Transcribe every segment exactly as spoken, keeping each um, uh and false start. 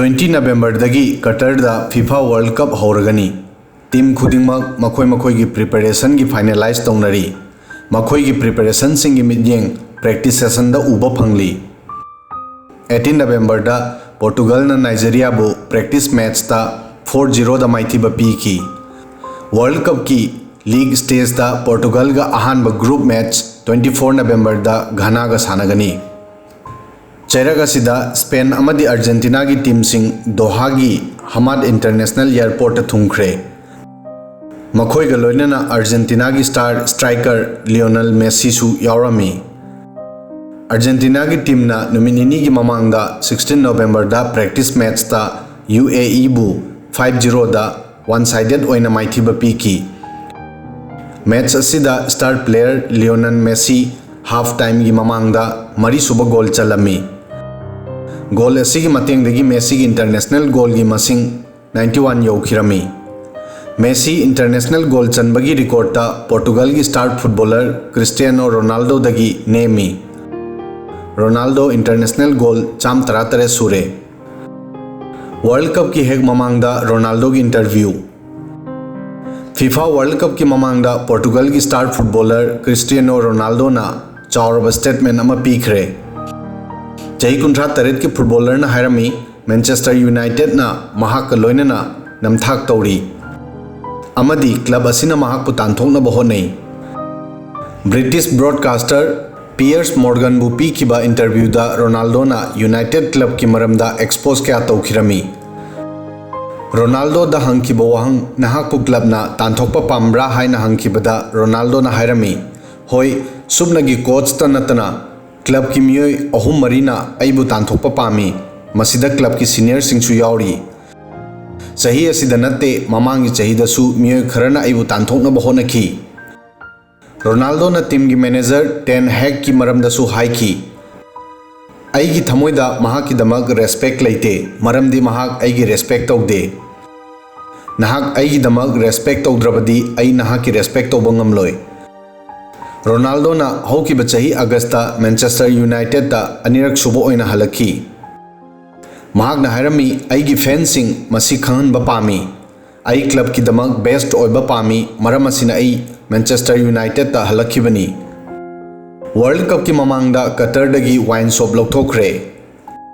Twenty ꯅꯕꯦꯝꯕꯔꯗꯒꯤ ꯀꯇꯔꯗ FIFA world cup ꯍꯧꯔꯒꯅꯤ꯫ ꯇꯤꯝ ꯈꯨꯗꯤꯡꯃꯛ ꯃꯈꯣꯏ ꯃꯈꯣꯏꯒꯤ ꯄ꯭ꯔꯤꯄꯦꯔꯦꯁꯟꯒꯤ ꯐꯥꯏꯅꯦꯂꯥꯏꯖ ꯇꯧꯅꯔꯤ꯫ ꯃꯈꯣꯏꯒꯤ ꯄ꯭ꯔꯤꯄꯦꯔꯦꯁꯟꯁꯤꯡꯒꯤ ꯃꯤꯠꯌꯦꯡ ꯄ꯭ꯔꯦꯛꯇꯤꯁ ꯁꯦꯁꯟꯗ ꯎꯕ ꯐꯪꯂꯤ꯫ ꯑꯩꯠꯇꯤꯟ ꯅꯕꯦꯝꯕꯔꯗ ꯄꯣꯔꯇꯨꯒꯜꯅ ꯅꯥꯏꯖꯦꯔꯤꯌꯥꯕꯨ ꯄ꯭ꯔꯦꯛꯇꯤꯁ ꯃꯦꯠꯆꯇ ꯐꯣꯔ ꯖꯤꯔꯣꯗ ꯃꯥꯏꯊꯤꯕ ꯄꯤꯈꯤ꯫ ꯋꯥꯔꯜ ꯀꯞꯀꯤ ꯂꯤꯒ ꯁ꯭ꯇꯦꯖꯇ ꯄꯣꯔꯇꯨꯒꯜꯒ ꯑꯍꯥꯟꯕ ꯒ꯭ꯔꯨꯞ ꯃꯦꯠꯆ ꯇ꯭ꯋꯦꯟꯇꯤ ꯐꯣꯔ ꯅꯕꯦꯝꯕꯔꯗ ꯘꯅꯥꯒ ꯁꯥꯟꯅꯒꯅꯤ꯫ ꯆꯩꯔꯛ ꯑꯁꯤꯗ ꯁ꯭ꯄꯦꯟ ꯑꯃꯗꯤ ꯑꯥꯔꯖꯦꯟꯇꯤꯅꯥꯒꯤ ꯇꯤꯝꯁꯤꯡ ꯗꯣꯍꯥꯒꯤ ꯍꯃꯥꯗ ꯏꯟꯇꯔꯅꯦꯁꯅꯦꯜ ꯑꯦꯌꯔꯄꯣꯔꯠꯇ ꯊꯨꯡꯈ꯭ꯔꯦ꯫ ꯃꯈꯣꯏꯒ ꯂꯣꯏꯅꯅ ꯑꯥꯔꯖꯦꯟꯇꯤꯅꯥꯒꯤ ꯁ꯭ꯇꯥꯔ ꯁ꯭ꯇ꯭ꯔꯥꯏꯀꯔ ꯂꯤꯑꯣꯅꯦꯜ ꯃꯦꯁꯤꯁꯨ ꯌꯥꯎꯔꯝꯃꯤ꯫ ꯑꯥꯔꯖꯦꯟꯇꯤꯅꯥꯒꯤ ꯇꯤꯝꯅ ꯅꯨꯃꯤꯠ ꯅꯤꯅꯤꯒꯤ ꯃꯃꯥꯡꯗ ꯁꯤꯛꯁꯇꯤꯟ ꯅꯣꯕꯦꯝꯕꯔꯗ ꯄ꯭ꯔꯦꯛꯇꯤꯁ ꯃꯦꯠꯆꯇ ꯌꯨ ꯑꯦ ꯏꯕꯨ ꯐꯥꯏꯚ ꯖꯤꯔꯣꯗ ꯋꯥꯟ ꯁꯥꯏꯗꯦꯗ ꯑꯣꯏꯅ ꯃꯥꯏꯊꯤꯕ ꯄꯤꯈꯤ꯫ ꯃꯦꯠꯆ ꯑꯁꯤꯗ star player Lionel Messi half ꯇꯥꯏꯝꯒꯤ ꯃꯃꯥꯡꯗ ꯃꯔꯤꯁꯨꯕ ꯒꯣꯜ ꯆꯜꯂꯝꯃꯤ꯫ ꯒꯣꯜ ꯑꯁꯤꯒꯤ ꯃꯇꯦꯡꯗꯒꯤ ꯃꯦꯁꯤꯒꯤ ꯏꯟꯇꯔꯅꯦꯁꯅꯦꯜ ꯒꯣꯜꯒꯤ ꯃꯁꯤꯡ ꯅꯥꯏꯟꯇꯤ ꯋꯥꯟ ꯌꯧꯈꯤꯔꯝꯃꯤ꯫ ꯃꯦꯁꯤ ꯏꯟꯇꯔꯅꯦꯁꯅꯦꯜ ꯒꯣꯜ ꯆꯟꯕꯒꯤ ꯔꯦꯀꯣꯔꯗꯇ ꯄꯣꯔꯇꯨꯒꯜꯒꯤ ꯁ꯭ꯇꯥꯔ ꯐꯨꯠꯕꯣꯂꯔ ꯀ꯭ꯔꯤꯁꯇꯤꯌꯥꯅꯣ ꯔꯣꯅꯥꯜꯗꯣꯗꯒꯤ ꯅꯦꯝꯃꯤ꯫ ꯔꯣꯅꯥꯜꯗꯣ ꯏꯟꯇꯔꯅꯦꯁꯅꯦꯜ ꯒꯣꯜ ꯆꯥꯝ ꯇꯔꯥꯇꯔꯦꯠ ꯁꯨꯔꯦ꯫ ꯋꯥꯔꯜ ꯀꯞꯀꯤ ꯍꯦꯛ ꯃꯃꯥꯡꯗ ꯔꯣꯅꯥꯜꯗꯣꯒꯤ ꯏꯟꯇꯔꯚ꯭ꯌꯨ꯫ ꯐꯤꯐꯥ ꯋꯥꯔꯜ ꯀꯞꯀꯤ ꯃꯃꯥꯡꯗ ꯄꯣꯔꯇꯨꯒꯜꯒꯤ ꯁ꯭ꯇꯥꯔ ꯐꯨꯠꯕꯣꯂꯔ ꯀ꯭ꯔꯤꯁꯇꯤꯌꯥꯅꯣ ꯔꯣꯅꯥꯜꯗꯣꯅ ꯆꯥꯎꯔꯕ ꯁ꯭ꯇꯦꯠꯃꯦꯟ ꯑꯃ ꯄꯤꯈ꯭ꯔꯦ꯫ ꯆꯍꯤ ꯀꯨꯟꯊ꯭ꯔꯥ ꯇꯔꯦꯠꯀꯤ ꯐꯨꯠꯕꯣꯂꯔꯅ ꯍꯥꯏꯔꯝꯃꯤ, ꯃꯦꯟꯆꯦꯁꯇꯔ ꯌꯨꯅꯥꯏꯇꯦꯗꯅ ꯃꯍꯥꯛꯀ ꯂꯣꯏꯅꯅ ꯅꯝꯊꯥꯛ ꯇꯧꯔꯤ ꯑꯃꯗꯤ ꯀ꯭ꯂꯕ ꯑꯁꯤꯅ ꯃꯍꯥꯛꯄꯨ ꯇꯥꯟꯊꯣꯛꯅꯕ ꯍꯣꯠꯅꯩ꯫ ꯕ꯭ꯔꯤꯇꯤꯁ ꯕ꯭ꯔꯣꯗꯀꯥꯁꯇꯔ ꯄꯤꯌꯔꯁ ꯃꯣꯔꯒꯟꯕꯨ ꯄꯤꯈꯤꯕ ꯏꯟꯇꯔꯚ꯭ꯌꯨꯗ ꯔꯣꯅꯥꯜꯗꯣꯅ ꯌꯨꯅꯥꯏꯇꯦꯗ ꯀ꯭ꯂꯕꯀꯤ ꯃꯔꯝꯗ ꯑꯦꯛꯁꯄꯣꯖ ꯀꯌꯥ ꯇꯧꯈꯤꯔꯝꯃꯤ꯫ ꯔꯣꯅꯥꯜꯗꯣꯗ ꯍꯪꯈꯤꯕ ꯋꯥꯍꯪ, "ꯅꯍꯥꯛꯄꯨ ꯀ꯭ꯂꯕꯅ ꯇꯥꯟꯊꯣꯛꯄ ꯄꯥꯝꯕ꯭ꯔꯥ?" ꯍꯥꯏꯅ ꯍꯪꯈꯤꯕꯗ ꯔꯣꯅꯥꯜꯗꯣꯅ ꯍꯥꯏꯔꯝꯃꯤ, "ꯍꯣꯏ, ꯁꯨꯞꯅꯒꯤ ꯀꯣꯆꯇ ꯅꯠꯇꯅ ꯀ꯭ꯂꯕꯀꯤ ꯃꯤꯑꯣꯏ ꯑꯍꯨꯝ ꯃꯔꯤꯅ ꯑꯩꯕꯨ ꯇꯥꯟꯊꯣꯛꯄ ꯄꯥꯝꯃꯤ, ꯃꯁꯤꯗ ꯀ꯭ꯂꯕꯀꯤ ꯁꯤꯅꯤꯌꯔꯁꯤꯡꯁꯨ ꯌꯥꯎꯔꯤ꯫ ꯆꯍꯤ ꯑꯁꯤꯗ ꯅꯠꯇꯦ, ꯃꯃꯥꯡꯒꯤ ꯆꯍꯤꯗꯁꯨ ꯃꯤꯑꯣꯏ ꯈꯔꯅ ꯑꯩꯕꯨ ꯇꯥꯟꯊꯣꯛꯅꯕ ꯍꯣꯠꯅꯈꯤ꯫" ꯔꯣꯅꯥꯜꯗꯣꯅ ꯇꯤꯝꯒꯤ ꯃꯦꯅꯦꯖꯔ ꯇꯦꯟ ꯍꯦꯒꯀꯤ ꯃꯔꯝꯗꯁꯨ ꯍꯥꯏꯈꯤ, "ꯑꯩꯒꯤ ꯊꯃꯣꯏꯗ ꯃꯍꯥꯛꯀꯤꯗꯃꯛ ꯔꯦꯁꯄꯦꯛ ꯂꯩꯇꯦ, ꯃꯔꯝꯗꯤ ꯃꯍꯥꯛ ꯑꯩꯒꯤ ꯔꯦꯁꯄꯦꯛ ꯇꯧꯗꯦ꯫ ꯅꯍꯥꯛ ꯑꯩꯒꯤꯗꯃꯛ ꯔꯦꯁꯄꯦꯛ ꯇꯧꯗ꯭ꯔꯕꯗꯤ ꯑꯩ ꯅꯍꯥꯛꯀꯤ ꯔꯦꯁꯄꯦꯛ ꯇꯧꯕ ꯉꯝꯂꯣꯏ꯫" ꯔꯣꯅꯥꯜꯗꯣꯅ ꯍꯧꯈꯤꯕ ꯆꯍꯤ ꯑꯥꯒꯁꯇ ꯃꯦꯟꯆꯦꯁꯇꯔ ꯌꯨꯅꯥꯏꯇꯦꯗꯇ ꯑꯅꯤꯔꯛ ꯁꯨꯕ ꯑꯣꯏꯅ ꯍꯜꯂꯛꯈꯤ꯫ ꯃꯍꯥꯛꯅ ꯍꯥꯏꯔꯝꯃꯤ, "ꯑꯩꯒꯤ ꯐꯦꯟꯁꯤꯡ ꯃꯁꯤ ꯈꯪꯍꯟꯕ ꯄꯥꯝꯃꯤ꯫ ꯑꯩ ꯀ꯭ꯂꯕꯀꯤꯗꯃꯛ ꯕꯦꯁ꯭ꯠ ꯑꯣꯏꯕ ꯄꯥꯝꯃꯤ, ꯃꯔꯝ ꯑꯁꯤꯅ ꯑꯩ ꯃꯦꯟꯆꯦꯁꯇꯔ ꯌꯨꯅꯥꯏꯇꯦꯗꯇ ꯍꯜꯂꯛꯈꯤꯕꯅꯤ꯫" ꯋꯥꯔꯜꯗ ꯀꯞꯀꯤ ꯃꯃꯥꯡꯗ ꯀꯇꯔꯗꯒꯤ ꯋꯥꯏꯟ ꯁꯣꯞ ꯂꯧꯊꯣꯛꯈ꯭ꯔꯦ꯫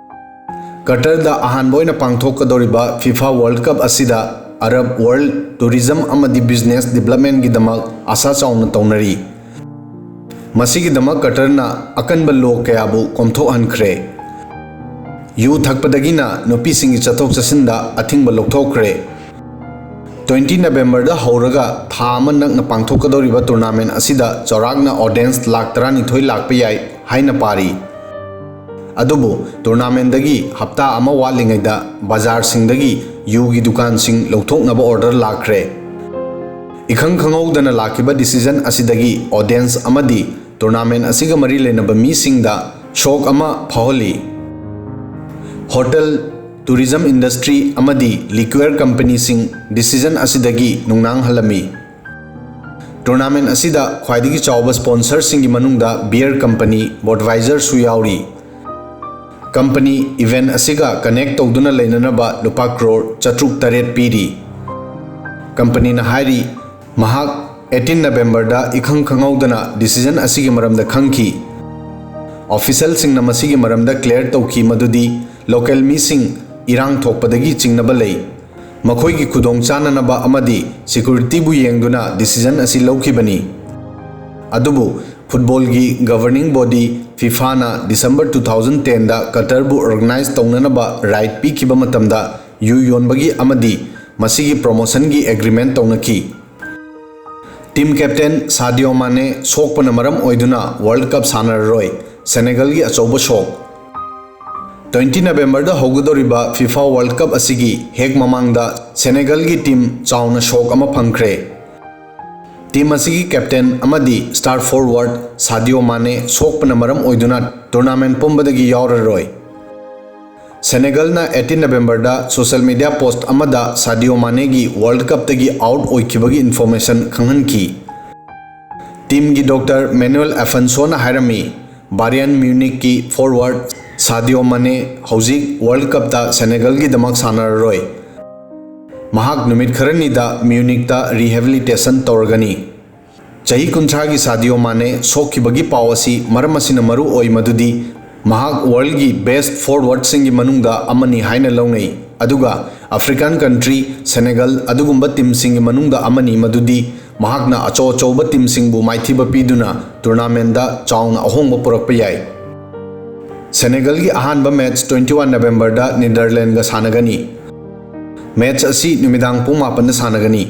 ꯀꯇꯔꯗ ꯑꯍꯥꯟꯕ ꯑꯣꯏꯅ ꯄꯥꯡꯊꯣꯛꯀꯗꯧꯔꯤꯕ ꯐꯤꯐꯥ ꯋꯥꯔꯜꯗ ꯀꯞ ꯑꯁꯤꯗ ꯑꯔꯕ ꯋꯥꯔꯜꯗ ꯇꯨꯔꯤꯖꯝ ꯑꯃꯗꯤ ꯕꯤꯖꯤꯅꯦꯁ ꯗꯤꯕꯦꯂꯞꯃꯦꯟꯒꯤꯗꯃꯛ ꯑꯥꯁꯥ ꯆꯥꯎꯅ ꯇꯧꯅꯔꯤ꯫ ꯃꯁꯤꯒꯤꯗꯃꯛ ꯀꯇꯔꯅ ꯑꯀꯟꯕ ꯂꯣ ꯀꯌꯥꯕꯨ ꯀꯣꯝꯊꯣꯛꯍꯟꯈ꯭ꯔꯦ꯫ ꯌꯨ ꯊꯛꯄꯗꯒꯤꯅ ꯅꯨꯄꯤꯁꯤꯡꯒꯤ ꯆꯠꯊꯣꯛ ꯆꯠꯁꯤꯟꯗ ꯑꯊꯤꯡꯕ ꯂꯧꯊꯣꯛꯈ꯭ꯔꯦ꯫ ꯇ꯭ꯋꯦꯟꯇꯤ ꯅꯕꯦꯝꯕꯔꯗ ꯍꯧꯔꯒ ꯊꯥ ꯑꯃ ꯅꯛꯅ ꯄꯥꯡꯊꯣꯛꯀꯗꯧꯔꯤꯕ ꯇꯨꯔꯅꯥꯃꯦꯟ ꯑꯁꯤꯗ ꯆꯥꯎꯔꯥꯛꯅ ꯑꯣꯗꯤꯌꯦꯟꯁ ꯂꯥꯈ ꯇꯔꯥꯅꯤꯊꯣꯏ ꯂꯥꯛꯄ ꯌꯥꯏ ꯍꯥꯏꯅ ꯄꯥꯔꯤ꯫ ꯑꯗꯨꯕꯨ ꯇꯨꯔꯅꯥꯃꯦꯟꯗꯒꯤ ꯍꯞꯇꯥ ꯑꯃ ꯋꯥꯠꯂꯤꯉꯩꯗ ꯕꯖꯥꯔꯁꯤꯡꯗꯒꯤ ꯌꯨꯒꯤ ꯗꯨꯀꯥꯟꯁꯤꯡ ꯂꯧꯊꯣꯛꯅꯕ ꯑꯣꯔꯗꯔ ꯂꯥꯛꯈ꯭ꯔꯦ꯫ ꯏꯈꯪ ꯈꯪꯍꯧꯗꯅ ꯂꯥꯛꯈꯤꯕ ꯗꯤꯁꯤꯖꯟ ꯑꯁꯤꯗꯒꯤ ꯑꯣꯗꯤꯌꯦꯟꯁ ꯑꯃꯗꯤ ꯇꯨꯔꯅꯥꯃꯦꯟ ꯑꯁꯤꯒ ꯃꯔꯤ ꯂꯩꯅꯕ ꯃꯤꯁꯤꯡꯗ ꯁꯣꯛ ꯑꯃ ꯐꯥꯎꯍꯜꯂꯤ꯫ ꯍꯣꯇꯦꯜ, ꯇꯨꯔꯤꯖꯝ ꯏꯟꯗꯁꯇ꯭ꯔꯤ ꯑꯃꯗꯤ ꯂꯤꯀ꯭ꯋꯔ ꯀꯝꯄꯅꯤꯁꯤꯡ ꯗꯤꯁꯤꯖꯟ ꯑꯁꯤꯗꯒꯤ ꯅꯨꯡꯅꯥꯡ ꯍꯜꯂꯝꯃꯤ꯫ ꯇꯨꯔꯅꯥꯃꯦꯟ ꯑꯁꯤꯗ ꯈ꯭ꯋꯥꯏꯗꯒꯤ ꯆꯥꯎꯕ ꯁ꯭ꯄꯣꯟꯁꯔꯁꯤꯡꯒꯤ ꯃꯅꯨꯡꯗ ꯕꯤꯌꯔ ꯀꯝꯄꯅꯤ ꯕꯣꯗꯋꯥꯏꯖꯔꯁꯨ ꯌꯥꯎꯔꯤ꯫ ꯀꯝꯄꯅꯤ ꯏꯚꯦꯟ ꯑꯁꯤꯒ ꯀꯅꯦꯛ ꯇꯧꯗꯨꯅ ꯂꯩꯅꯅꯕ ꯂꯨꯄꯥ ꯀ꯭ꯔꯣꯔ ꯆꯥꯇ꯭ꯔꯨꯛ ꯇꯔꯦꯠ ꯄꯤꯔꯤ꯫ ꯀꯝꯄꯅꯤꯅ ꯍꯥꯏꯔꯤ, ꯃꯍꯥꯛ ꯑꯩꯠꯇꯤꯟ ꯅꯕꯦꯝꯕꯔꯗ ꯏꯈꯪ ꯈꯪꯍꯧꯗꯅ ꯗꯤꯁꯤꯖꯟ ꯑꯁꯤꯒꯤ ꯃꯔꯝꯗ ꯈꯪꯈꯤ꯫ ꯑꯣꯐꯤꯁꯦꯜꯁꯤꯡꯅ ꯃꯁꯤꯒꯤ ꯃꯔꯝꯗ ꯀ꯭ꯂꯤꯌꯔ ꯇꯧꯈꯤ ꯃꯗꯨꯗꯤ ꯂꯣꯀꯦꯜ ꯃꯤꯁꯤꯡ ꯏꯔꯥꯡ ꯊꯣꯛꯄꯗꯒꯤ ꯆꯤꯡꯅꯕ ꯂꯩ꯫ ꯃꯈꯣꯏꯒꯤ ꯈꯨꯗꯣꯡ ꯆꯥꯅꯅꯕ ꯑꯃꯗꯤ ꯁꯦꯀ꯭ꯌꯨꯔꯤꯇꯤꯕꯨ ꯌꯦꯡꯗꯨꯅ ꯗꯤꯁꯤꯖꯟ ꯑꯁꯤ ꯂꯧꯈꯤꯕꯅꯤ꯫ ꯑꯗꯨꯕꯨ ꯐꯨꯠꯕꯣꯜꯒꯤ ꯒꯕꯔꯅꯤꯡ ꯕꯣꯗꯤ ꯐꯤꯐꯥꯅ ꯗꯤꯁꯦꯝꯕꯔ ꯇꯨ ꯊꯥꯎꯖꯟ ꯇꯦꯟꯗ ꯀꯇꯔꯕꯨ ꯑꯣꯔꯒꯅꯥꯏꯖ ꯇꯧꯅꯅꯕ ꯔꯥꯏꯠ ꯄꯤꯈꯤꯕ ꯃꯇꯝꯗ ꯌꯨ ꯌꯣꯟꯕꯒꯤ ꯑꯃꯗꯤ ꯃꯁꯤꯒꯤ ꯄ꯭ꯔꯣꯃꯣꯁꯟꯒꯤ ꯑꯦꯒ꯭ꯔꯤꯃꯦꯟ ꯇꯧꯅꯈꯤ꯫ ꯇꯤꯝ ꯀꯦꯞꯇꯦꯟ ꯁꯥꯗꯤꯑꯣ ꯃꯥꯅꯦ ꯁꯣꯛꯄꯅ ꯃꯔꯝ ꯑꯣꯏꯗꯨꯅ ꯋꯥꯔꯜꯗ ꯀꯞ ꯁꯥꯟꯅꯔꯔꯣꯏ, ꯁꯦꯅꯦꯒꯜꯒꯤ ꯑꯆꯧꯕ ꯁꯣꯛ꯫ ꯇ꯭ꯋꯦꯟꯇꯤ ꯅꯕꯦꯝꯕꯔꯗ ꯍꯧꯒꯗꯧꯔꯤꯕ ꯐꯤꯐꯥ ꯋꯥꯔꯜꯗ ꯀꯞ ꯑꯁꯤꯒꯤ ꯍꯦꯛ ꯃꯃꯥꯡꯗ ꯁꯦꯅꯦꯒꯜꯒꯤ ꯇꯤꯝ ꯆꯥꯎꯅ ꯁꯣꯛ ꯑꯃ ꯐꯪꯈ꯭ꯔꯦ꯫ ꯇꯤꯝ ꯑꯁꯤꯒꯤ ꯀꯦꯞꯇꯦꯟ ꯑꯃꯗꯤ ꯁ꯭ꯇꯥꯔ ꯐꯣꯔꯋꯥꯔꯗ ꯁꯥꯗꯤꯑꯣ ꯃꯥꯅꯦ ꯁꯣꯛꯄꯅ ꯃꯔꯝ ꯑꯣꯏꯗꯨꯅ ꯇꯨꯔꯅꯥꯃꯦꯟ ꯄꯨꯝꯕꯗꯒꯤ ꯌꯥꯎꯔꯔꯣꯏ꯫ ꯁꯦꯅꯦꯒꯜꯅ ꯑꯩꯠꯇꯤꯟ ꯅꯕꯦꯝꯕꯔꯗ ꯁꯣꯁꯤꯌꯦꯜ ꯃꯤꯗꯤꯌꯥ ꯄꯣꯁ꯭ꯠ ꯑꯃꯗ ꯁꯥꯗꯤꯑꯣ ꯃꯥꯅꯦꯒꯤ ꯋꯥꯔꯜꯗ ꯀꯞꯇꯒꯤ ꯑꯥꯎꯠ ꯑꯣꯏꯈꯤꯕꯒꯤ ꯏꯟꯐꯣꯔꯃꯦꯁꯟ ꯈꯪꯍꯟꯈꯤ꯫ ꯇꯤꯝꯒꯤ ꯗꯣꯛꯇꯔ ꯃꯦꯅꯨꯑꯦꯜ ꯑꯦꯐꯟꯁꯣꯅ ꯍꯥꯏꯔꯝꯃꯤ, ꯕꯥꯌꯔꯟ ꯃ꯭ꯌꯨꯅꯤꯛꯀꯤ ꯐꯣꯔꯋꯥꯔꯗ ꯁꯥꯗꯤꯑꯣ ꯃꯥꯅꯦ ꯍꯧꯖꯤꯛ ꯋꯥꯔꯜ ꯀꯞꯇ ꯁꯦꯅꯦꯒꯜꯒꯤꯗꯃꯛ ꯁꯥꯟꯅꯔꯔꯣꯏ꯫ ꯃꯍꯥꯛ ꯅꯨꯃꯤꯠ ꯈꯔꯅꯤꯗ ꯃ꯭ꯌꯨꯅꯤꯛꯇ ꯔꯤꯍꯦꯕꯤꯂꯤꯇꯦꯁꯟ ꯇꯧꯔꯒꯅꯤ꯫ ꯆꯍꯤ ꯀꯨꯟꯊ꯭ꯔꯥꯒꯤ ꯁꯥꯗꯤꯑꯣ ꯃꯥꯅꯦ ꯁꯣꯛꯈꯤꯕꯒꯤ ꯄꯥꯎ ꯑꯁꯤ ꯃꯔꯝ ꯑꯁꯤꯅ ꯃꯔꯨ ꯑꯣꯏ ꯃꯗꯨꯗꯤ ꯃꯍꯥꯛ ꯋꯥꯔꯜꯒꯤ ꯕꯦꯁ꯭ꯠ ꯐꯣꯔꯋꯥꯔꯗꯁꯤꯡꯒꯤ ꯃꯅꯨꯡꯗ ꯑꯃꯅꯤ ꯍꯥꯏꯅ ꯂꯧꯅꯩ, ꯑꯗꯨꯒ ꯑꯐ꯭ꯔꯤꯀꯥꯟ ꯀꯟꯇ꯭ꯔꯤ ꯁꯦꯅꯦꯒꯜ ꯑꯗꯨꯒꯨꯝꯕ ꯇꯤꯝꯁꯤꯡꯒꯤ ꯃꯅꯨꯡꯗ ꯑꯃꯅꯤ ꯃꯗꯨꯗꯤ ꯃꯍꯥꯛꯅ ꯑꯆꯧ ꯑꯆꯧꯕ ꯇꯤꯝꯁꯤꯡꯕꯨ ꯃꯥꯏꯊꯤꯕ ꯄꯤꯗꯨꯅ ꯇꯨꯔꯅꯥꯃꯦꯟꯗ ꯆꯥꯎꯅ ꯑꯍꯣꯡꯕ ꯄꯨꯔꯛꯄ ꯌꯥꯏ꯫ ꯁꯦꯅꯦꯒꯜꯒꯤ ꯑꯍꯥꯟꯕ ꯃꯦꯆ ꯇ꯭ꯋꯦꯟꯇꯤ ꯋꯥꯟ ꯅꯕꯦꯝꯕꯔꯗ ꯅꯤꯗꯔꯂꯦꯟꯒ ꯁꯥꯟꯅꯒꯅꯤ꯫ ꯃꯦꯆ ꯑꯁꯤ ꯅꯨꯃꯤꯗꯥꯡ ꯄꯨꯡ ꯃꯥꯄꯟꯗ ꯁꯥꯟꯅꯒꯅꯤ꯫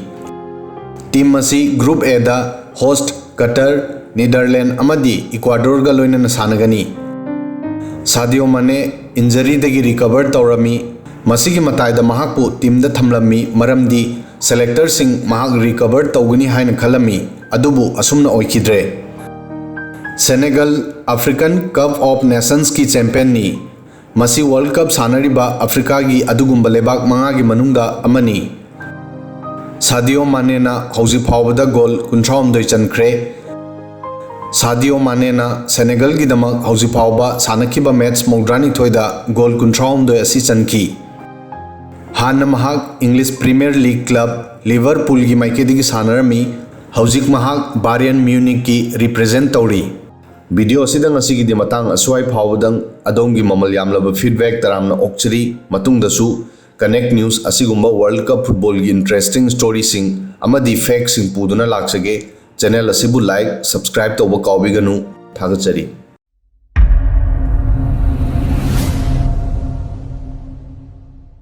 ꯇꯤꯝ ꯑꯁꯤ ꯒ꯭ꯔꯨꯞ ꯑꯦꯗ ꯍꯣꯁ꯭ꯠ ꯀꯇꯔ, ꯅꯤꯗꯔꯂꯦꯟ ꯑꯃꯗꯤ ꯏꯀ꯭ꯋꯥꯗꯣꯔꯒ ꯂꯣꯏꯅꯅ ꯁꯥꯟꯅꯒꯅꯤ꯫ ꯁꯥꯗꯤꯑꯣ ꯃꯥꯅꯦ ꯏꯟꯖꯔꯤꯗꯒꯤ ꯔꯤꯀꯚꯔ ꯇꯧꯔꯝꯃꯤ꯫ ꯃꯁꯤꯒꯤ ꯃꯇꯥꯏꯗ ꯃꯍꯥꯛꯄꯨ ꯇꯤꯝꯗ ꯊꯝꯂꯝꯃꯤ, ꯃꯔꯝꯗꯤ ꯁꯦꯂꯦꯛꯇꯔꯁꯤꯡ ꯃꯍꯥꯛ ꯔꯤꯀꯚꯔ ꯇꯧꯒꯅꯤ ꯍꯥꯏꯅ ꯈꯜꯂꯝꯃꯤ, ꯑꯗꯨꯕꯨ ꯑꯁꯨꯝꯅ ꯑꯣꯏꯈꯤꯗ꯭ꯔꯦ꯫ Senegal African cup of ꯅꯦꯁꯟꯁꯀꯤ ꯆꯦꯝꯄꯤꯌꯟꯅꯤ꯫ ꯃꯁꯤ ꯋꯥꯔꯜ ꯀꯞ ꯁꯥꯟꯅꯔꯤꯕ ꯑꯐ꯭ꯔꯤꯀꯥꯒꯤ ꯑꯗꯨꯒꯨꯝꯕ ꯂꯩꯕꯥꯛ ꯃꯉꯥꯒꯤ ꯃꯅꯨꯡꯗ ꯑꯃꯅꯤ꯫ ꯁꯥꯗꯤꯑꯣ ꯃꯥꯅꯦꯅ ꯍꯧꯖꯤꯛ ꯐꯥꯎꯕꯗ ꯒꯣꯜ ꯀꯨꯟꯊ꯭ꯔꯥꯍꯨꯝꯗꯣꯏ ꯆꯟꯈ꯭ꯔꯦ꯫ ꯁꯥꯗꯤꯑꯣ ꯃꯥꯅꯦꯅ ꯁꯦꯅꯦꯒꯜꯒꯤꯗꯃꯛ ꯍꯧꯖꯤꯛ ꯐꯥꯎꯕ ꯁꯥꯟꯅꯈꯤꯕ ꯃꯦꯆ ꯃꯧꯗ꯭ꯔꯥꯅꯤꯊꯣꯏꯗ ꯒꯣꯜ ꯀꯨꯟꯊ꯭ꯔꯥꯍꯨꯝꯗꯣꯏ ꯑꯁꯤ ꯆꯟꯈꯤ꯫ ꯍꯥꯟꯅ ꯃꯍꯥꯛ ꯏꯪꯂꯤꯁ ꯄ꯭ꯔꯤꯃꯤꯌꯔ ꯂꯤꯒ ꯀ꯭ꯂꯕ ꯂꯤꯚꯔꯄꯨꯜꯒꯤ ꯃꯥꯏꯀꯩꯗꯒꯤ ꯁꯥꯟꯅꯔꯝꯃꯤ꯫ ꯍꯧꯖꯤꯛ ꯃꯍꯥꯛ ꯕꯥꯌꯔꯟ ꯃ꯭ꯌꯨꯅꯤꯛꯀꯤ ꯔꯤꯄ꯭ꯔꯖꯦꯟ ꯇꯧꯔꯤ꯫ ꯚꯤꯗꯤꯑꯣ ꯑꯁꯤꯗ ꯉꯁꯤꯒꯤꯗꯤ ꯃꯇꯥꯡ ꯑꯁ꯭ꯋꯥꯏ ꯐꯥꯎꯕꯗꯪ꯫ ꯑꯗꯣꯝꯒꯤ ꯃꯃꯜ ꯌꯥꯝꯂꯕ ꯐꯤꯗꯕꯦꯛ ꯇꯔꯥꯝꯅ ꯑꯣꯛꯆꯔꯤ꯫ ꯃꯇꯨꯡꯗꯁꯨ ꯀꯅꯦꯛ ꯅ꯭ꯌꯨꯁ ꯑꯁꯤꯒꯨꯝꯕ ꯋꯥꯔꯜ ꯀꯞ ꯐꯨꯠꯕꯣꯜꯒꯤ ꯏꯟꯇꯔꯦꯁꯇꯤꯡ ꯁ꯭ꯇꯣꯔꯤꯁꯤꯡ ꯑꯃꯗꯤ ꯐꯦꯛꯁꯤꯡ ꯄꯨꯗꯨꯅ ꯂꯥꯛꯆꯒꯦ꯫ ꯆꯦꯅꯦꯜ ꯑꯁꯤꯕꯨ ꯂꯥꯏꯛ, ꯁꯕꯁꯀ꯭ꯔꯥꯏꯕ ꯇꯧꯕ ꯀꯥꯎꯕꯤꯒꯅꯨ꯫ ꯊꯥꯒꯠꯆꯔꯤ꯫